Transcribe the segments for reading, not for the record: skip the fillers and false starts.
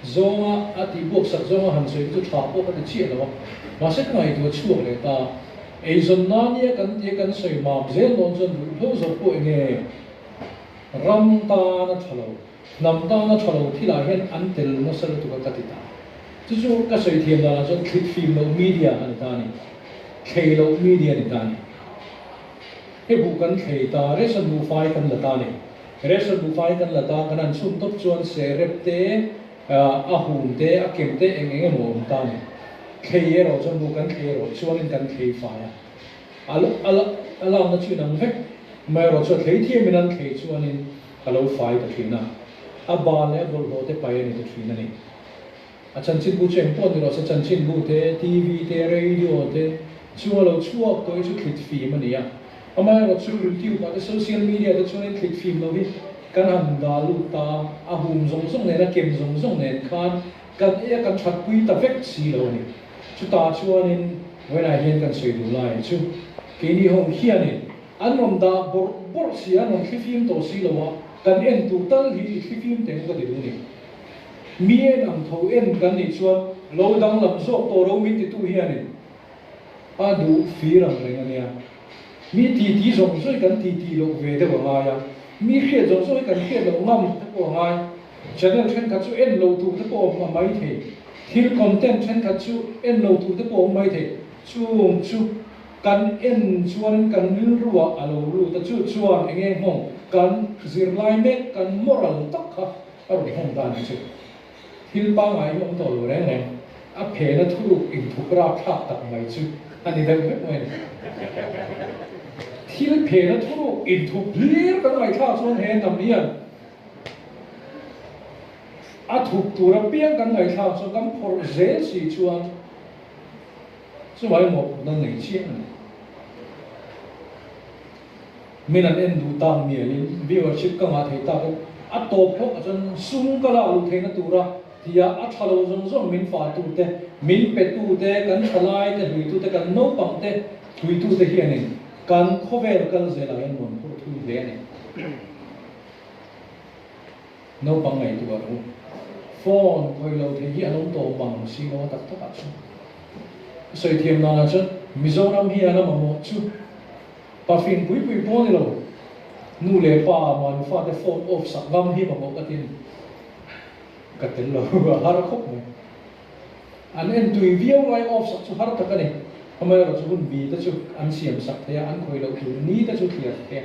Zawnga a tih buak sak zawnga han sawi te chu tha pawh ka ti chiah lo a, mahse ka ngaihtuah chhuak leh ta. Eizawn nan nia kan tia kan sawi mam zel dawn chuan ruihhlo zawrh pawh enge ram tana tha lo, hnam tana tha lo thilah hian an tel nasa lutuk a ka ti ta. Chu chu ka sawi thiam danah chuan thlit fim loh media a ni ta a ni, thlei loh media a ni ta a ni. He buh kan thlei ta, ration buhfai kan la ta a ni. Ration buhfai kan la ta, kan han chhun tawp chuan serep te, a hum te, a kem te eng eng emaw awm ta a ni. Thlei erawh chuan buh kan thlei erawh chuanin kan thlei fai a, a a lakna chu inang vek mai erawh chuan thlei thiamin an thlei chuanin a lo fai ta thin a, a bal leh a bawlhhlawh te paih a ni ta thin a ni. A chanchinbu chu eng pawh ni rawh se, chanchinbu te, TV te, radio te chu a lo chhuak tawh hi chu thlit fim a ni a. Amaherawhchu YouTube ah te social media te chuanin thlit fim lo hi kan han dah lut ta a, a hum zawng zawng nen a kem zawng zawng nen khan kan ei a kan thatpui ta vek si lo a ni. Chutah chuanin vawiinah hian kan sawi duh lai chu keini ho hianin an rawn dah bawrh bawrh si a, an rawn thlifim tawh si lo a, kan en tur tal hi i thlifim teh ang ka ti duh a ni. Mi en ang tho en kan nih chuan lo danglam zawk tawh ro min titu hianin a duh fir ang reng a nia. Mi titi zawng zawng hi kan titi loh ve deuh a ngai a, mi hriat zawng zawng hi kan hriat loh ngam te pawh a ngai. Channel thenkhat chu en lo tur te pawh a awm a mai thei, thil content thenkhat chu en lo tur te pawh a awm mai thei. Chung chu kan en chuanin kan rilruah a lo lut a, chu chuan eng nge nghawng kan zirlai mek kan moral tak kha A rawn hawng dan hi chu thil pangngai hi awm tawh lo reng reng, a phena thuruk inthup rapthlak tak mai chu a ni deuh vek mai a ni. Thil phena thuruk inthup hlir kan ngaihthlak chuan he hnam hian a thup tur apiang kan ngaihthlak chuan kan phawrh zel si chuan chuvangin mawhphurhna nei chiang a ni. Min an en duh tak mialin viewership ka ngah thei tak in a tawp phawk ah chuan sum ka lak luh theihna tura tia a tha lo zawng zawng min fah tu te, min pe tu te, kan thalai te hlui tu te, kan naupang te hlui tu te hianin kan khawvel kal zelah hian rawn phur thui hle a ni. Naupang ngaihtuah rawh u. Phone khawih lo thei hi an awm tawh mang si lo a tak tak ah chuan. Ka sawi thiam danah chuan Mizoram hian a mamawh chu Pa fing pui pui pawh a ni lo. Nu leh pa mahni fate phone off sak ngam hi mamawh ka ti a ni. Ka tel lo a har khawp mai. An en tui viau lai off sak chu har tak a ni. Amaherawhchu chu hun bi te chu an siam sak thei a, an khawih loh tur ni te chu thliar thei a.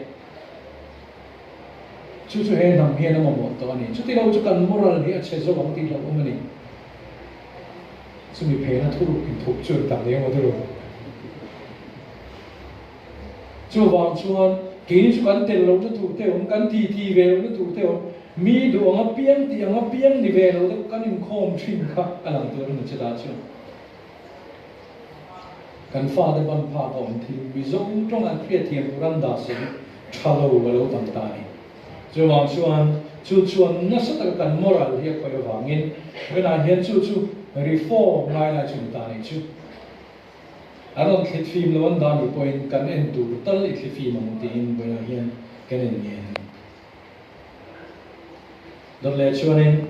Chu chu he hnam hian a mamawh tawh a ni. Chuti lo chu kan moral hi a chhe zo ang tih hlauhawm a ni. Chumi phena thuruk inthup chu an tak leh emaw ti ru. Chuvang chuan keini chu kan tel lohna tur te awm, kan titi ve lohna tur te awm, mi duh anga piang tih anga piang ni ve lo deuh kan inkhawm thin kha a lang tur a ni chutah chuan. Kan fate ban phak a awm thil Mizo tawng an hriatthiam tur an dah si hi tha lo a lo tam ta a ni. Chuvang chuan chu chuan nasa taka kan moral hi a khawih avangin tunah hian chu chu reform ngai lai chu ni ta a nih chu. A rawn thli fim lo an dah nih pawhin kan en tur tal i thli fim ang tiin vawiinah hian kan en nge a ni. Dawt leh chuanin.